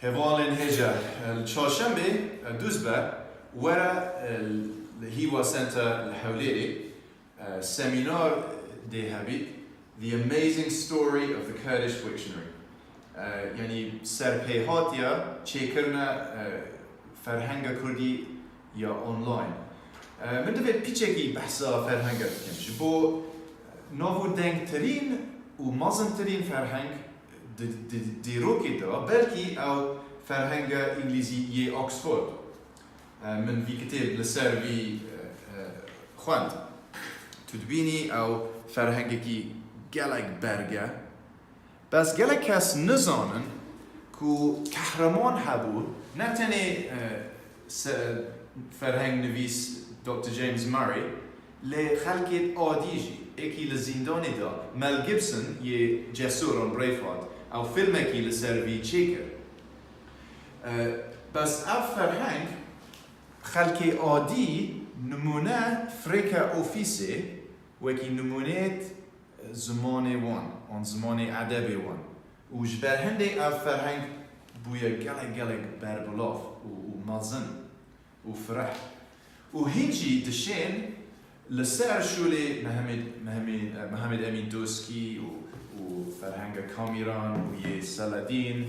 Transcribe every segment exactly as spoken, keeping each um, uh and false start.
Hevalên hêja, li çarşembê, e, dûz be, were, e, li Hiwa Center li Hewlêrê, e, semînar dê hebît, The Amazing Story of the Kurdish Wiktionary. E, yanî serpêhatiya çêkirina, e, ferhenga kurdî ya online. E, min divê piçekî behsa ferhenga bikim. Ji bo navûdengtirîn û mezintirîn ferheng di, di dîrokê de, belkî ew ferhenga îngilîzî yê Oxford. E, min vî kitêb li ser vî, e, e, xwend. Tu dibînî ew ferhengekî gelek berg e. Bes gelek kes nizanin ku Kahraman hebû, ne tenê, e, se-, ferheng nivîs Doktor James Murray, lê xelkê adî jî, êkî li zîndanê de, Mel Gibson yê Cesûr an Braveheart, ew filmekî li ser vî çêkir. E, bes ev ferheng, xelkê adî nimûne firêke ofîsê, wekî nimûneyêt zimanê wan, an zimanê edebê wan. Û ji ber hindê ev ferheng bûye gelek, gelek berbelav û, û mezin û fireh. Û hîn jî dişên li ser şûlê Mehemêd, Mehemê-, Mehemêd Emîn Doskî û, û ferhenga Kamîran û yê Seledîn.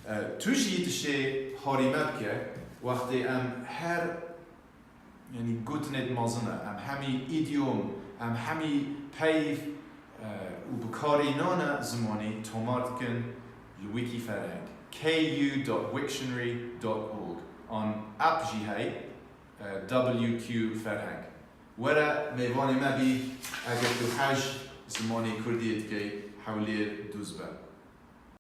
E, tu jî dişê harî me bike, wextê em her, yanî gotinêt mezin e, em hemî îdîyom, em hemî peyv, e, û bikarînana zimanî tomar dikin li Wiki Ferheng, K U dot wiktionary dot org, an app jî heye, e, W Q Ferheng. Were mêvanê me bî, eger tu hej zimanê kurdî dikey, Hewlêr dûz be.